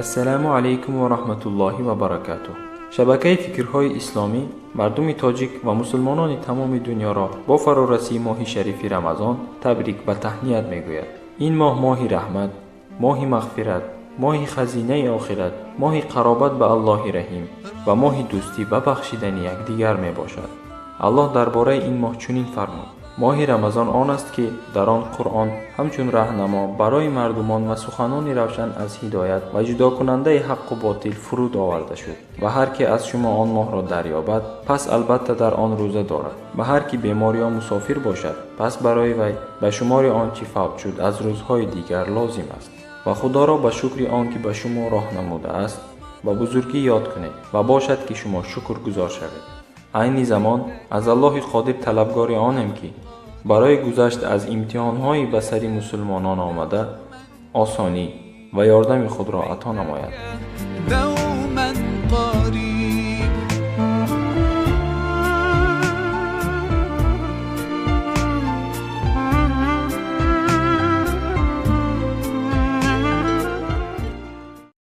Ассалому алайкум ва раҳматуллоҳи ва баракатуҳ. Шабакаи фикрҳои исломӣ мардуми тоҷик ва мусулмонони тамоми дунёро бо фарорасии моҳи шарифи Рамазон табрик ва таҳният мегӯяд. Ин моҳ моҳи раҳмат, моҳи мағфират, моҳи хазинаи охират, моҳи қаробат ба Аллоҳи раҳим ва моҳи дӯстӣ ва бахшидани якдигар мебошад. Аллоҳ дар бораи ин моҳ чунин фармуд: моҳи Рамазон он аст, ки дар он Қуръон ҳамчун раҳнамо барои мардумон ва суханони равшан аз ҳидоят ва ҷудокунандаи ҳаққу ботил фуруд оварда шуд ва ҳар ки аз шумо он моҳро дарёбад, пас албатта дар он рӯза дорад ва ҳар ки бемор ё мусофир бошад, пас барои вай ба шумори он чӣ фавт шуд аз рӯзҳои дигар лозим аст. Ва Худоро ба шукри он ки ба шумо роҳ намудааст ба бузургӣ ёд кунед ва бошад ки шумо шукргузор шавед. Айни замон аз Аллоҳи Қодир талабгори онем, ки барои гузашт аз имтиҳонҳои ба сари мусулмонон омада осонӣ ва ёрдами худро ато намояд.